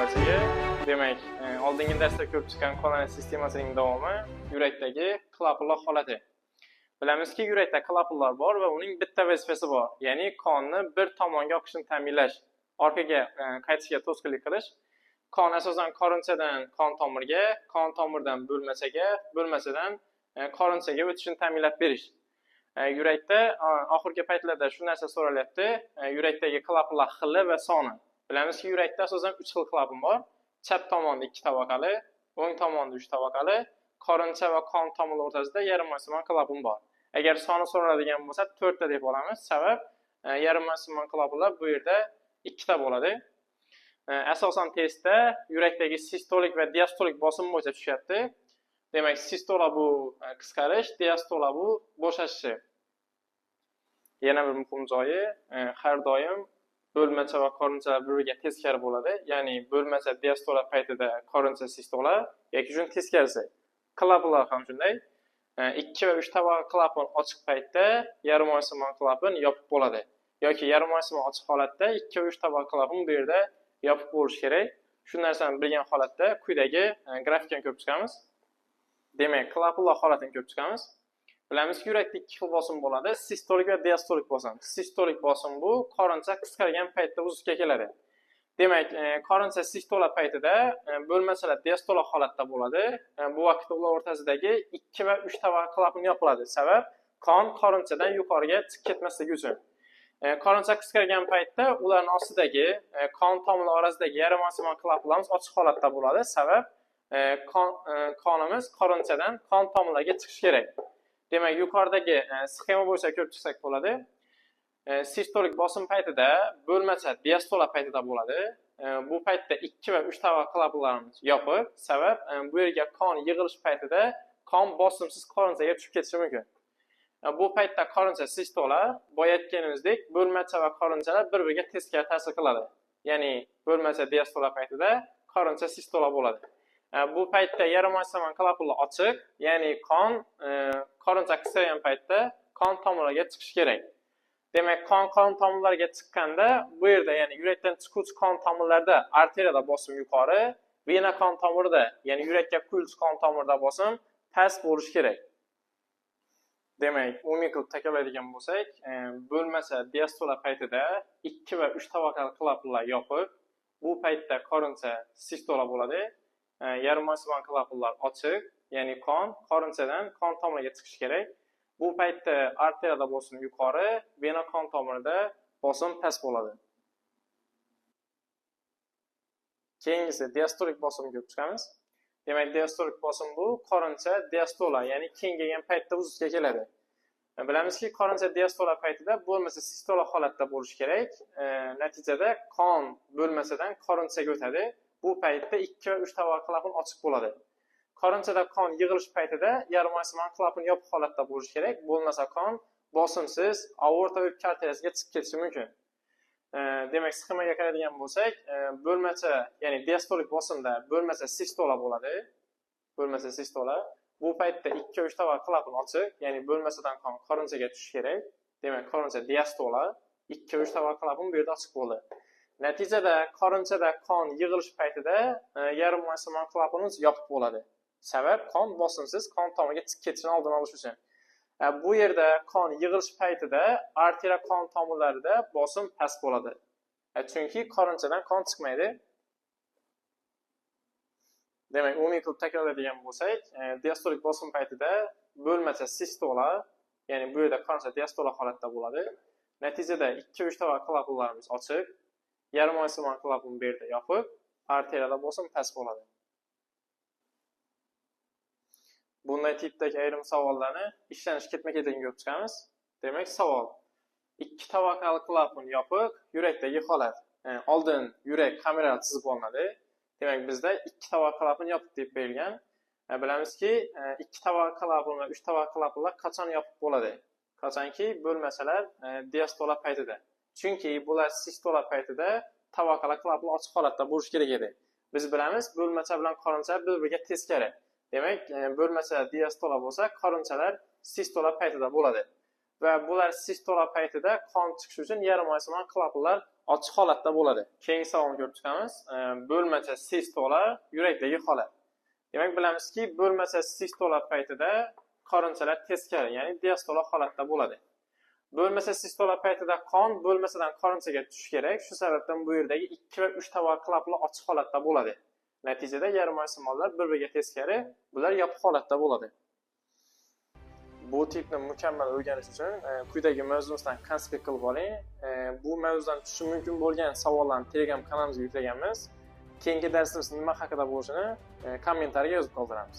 Barchaga. Demak, oldingi darsda ko'rib chiqqan qon sistemasining davomi yurakdagi klapanlar holati. Bilamizki, yurakda klapanlar bor va uning bitta vazifasi bor, ya'ni qonni bir tomonga oqishini ta'minlash, orqaga qaytishga to'sqinlik qilish. Qon asosan qorinchadan qon tomirga, qon tomirdan bo'lmachaga, bo'lmachadan qorinchaga o'tishini ta'minlab berish. Yurakda oxirgi paytlarda shu narsa so'ralyapti. Yurakdagi klapanlar xili va soni. Bilamizki, yurakda asosan 3 xil klapan bor. Chap tomonda 2 tabaqali, o'ng tomonda 3 tabaqali, qorincha va qon tomiri o'rtasida yarim oysimon klapan bor. Agar soni so'raladigan bo'lsa, 4 ta deb olamiz. Sabab yarim oysimon klapanlar bu yerda 2 ta bo'ladi. Asosan testda yurakdagi sistolik va diastolik bosim bo'yicha tushyapti. Demak, sistola bu qisqarish, diastola bu bo'shashishi. Yana bir muhim joyi, har doim bo'lmacha va qorinchalar bir-biriga teskari bo'ladi. Ya'ni bo'lmacha diastola paytida qorincha sistola yoki shuni teskarisi. Klapanlar ham shunday. 2 va 3 tabaqa klapan ochiq paytda yarim oysimon klapan yopiq bo'ladi. Yoki yarim oysimon ochiq holatda 2 va 3 tabaqa klapan bu yerda yopiq bo'lishi kerak. Shu narsani bilgan holatda quyidagi grafikani ko'rib chiqamiz. Demak, klapanlar holatini ko'rib chiqamiz. Bilamizki, yurakda 2 xil bosim bo'ladi: sistolik va diastolik bosim. Sistolik bosim bu qorincha qisqargan paytda vujudga keladi. Demak, qorincha sistola paytida bo'lmachalar diastola holatda bo'ladi. Bu vaqtda ular o'rtasidagi 2 va 3 tabaqa klapan yopiladi. Sabab qon qorinchadan yuqoriga chiqib ketmasligi uchun. Qorincha qisqargan paytda ularning ostidagi qon tomirlar orasidagi yarim oysimon klapanlarimiz ochiq holatda bo'ladi. Sabab qonimiz qorinchadan qon tomirlarga chiqishi kerak. Demak, yuqoridagi sxema bo'yicha ko'rib chiqsak bo'ladi. Sistolik bosim paytida bo'lmacha diastola paytida bo'ladi. Bu paytda 2 va 3 tabaqa klapanlarimiz yopiq. Sabab bu yerga qon yig'ilish paytida qon bosimsiz qorinchaga tushib ketishi mumkin. Bu paytda qorincha sistola, boya aytganimizdek, bo'lmacha va qorinchalar bir-biriga teskari ta'sir qiladi. Ya'ni bo'lmacha diastola paytida qorincha sistola bo'ladi. Bu paytda yarim oysimon klapanlar ochiq, ya'ni qon qorincha qisqargan paytda qon tomirlarga chiqishi kerak. Demak, qon tomirlarga chiqqanda bu yerda, ya'ni yurakdan chiquvchi qon tomirlarda arteriyada bosim yuqori, vena qon tomirida, ya'ni yurakka quyiluvchi qon tomirida bosim past bo'lishi kerak. Demak, umumiy qilib takrorlaydigan bo'lsak, bo'lmasa diastola paytida 2 va 3 tabaqali klapanlar yopiq, bu paytda qorincha sistola bo'ladi. Yarim oysimon klapanlar ochiq, ya'ni qon qorinchadan qon tomirga chiqishi kerak. Bu paytda arteriyada bosim yuqori, vena qon tomirida bosim past bo'ladi. Keyingisi diastolik bosimga ko'rib chiqamiz. Demak, diastolik bosim bu qorincha diastola, ya'ni kengaygan paytda vujudga keladi. Bilamizki, qorincha diastola paytida bo'lmasa sistola holatda bo'lishi kerak. Natijada qon bo'lmasadan qorinchaga o'tadi. Bu paytda 2 va 3 tabaqa klapan ochiq bo'ladi. Qorinchada qon yig'ilish paytida yarim oysimon klapan yopiq holatda bo'lishi kerak. Bo'lmasa qon bosimsiz aorta o'pka arteriyasiga chiqib ketishi mumkin. Demak, sxemaga qaraydigan bo'lsak, bo'lmacha, ya'ni diastolik bosimda bo'lmacha sistola bo'ladi. Bo'lmacha sistola. Bu paytda 2 va 3 tabaqa klapan ochiq, ya'ni bo'lmasadan qon qorinchaga tushishi kerak. Demak, qorincha diastola, 2 va 3 tabaqa klapan bu yerda ochiq bo'ldi. Natijada qorinchada qon yig'ilish paytida yarim oysimon klapanimiz yopiq bo'ladi. Sabab qon bosimsiz qon tomiriga chiqib ketishini oldini olish uchun. Bu yerda qon yig'ilish paytida arteriya qon tomirlarida bosim past bo'ladi. Chunki qorinchadan qon chiqmaydi. Demak, umumiy qilib takrorlaydigan bo'lsak, diastolik bosim paytida bo'lmacha sistola, ya'ni bu yerda qorincha diastola holatda bo'ladi. Natijada 2 va 3 tabaqa klapanlarimiz ochiq, yarim oysimon klapan bu yerda yopiq, arteriyada bosim past bo'ladi. Bunday tipdagi ayrim savollarni ishlanish ketma-ketligini ko'rib chiqamiz. Demak, savol: 2 tabaqali klapan yopiq, yurakdagi holat. Oldin yurak kamerada chizib olinadi. Demak, bizda 2 tabaqa klapan yopiq deb berilgan. Bilamizki, 2 tabaqa klapan va 3 tabaqa klapanlar qachon yopiq bo'ladi? Qachonki bo'lmasalar diastola paytida. Chunki bular sistola paytida tabaqalar klapanlar ochiq holatda bo'lishi kerak edi. Biz bilamiz, bo'lmacha bilan qorincha bir-biriga teskari. Demak, bo'lmacha diastola bo'lsa, qorinchalar sistola paytida bo'ladi. Va bular sistola paytida qon chiqishi uchun yarim oysimon klapanlar ochiq holatda bo'ladi. Keyingi savolni ko'rib chiqamiz. Bo'lmacha sistola yurakdagi holat. Demak, bilamizki, bo'lmacha sistola paytida qorinchalar teskari, ya'ni diastola holatda bo'ladi. Bo'lmasa sistola paytida qon bo'lmasadan qorinchaga tushishi kerak. Shu sababdan bu yerdagi 2 va 3 tabaqa klapanlar ochiq holatda bo'ladi. Natijada yarim oysimonlar bir-biriga teskari, bular yopiq holatda bo'ladi. Bu tipni mukammal o'rganish uchun quyidagi mavzumizdan konspekt qilib oling. Bu mavzudan tushishi mumkin bo'lgan savollarni Telegram kanalimizga yuklaganmiz. Keyingi darsimiz nima haqida bo'lishini kommentariyaga yozib qoldiramiz.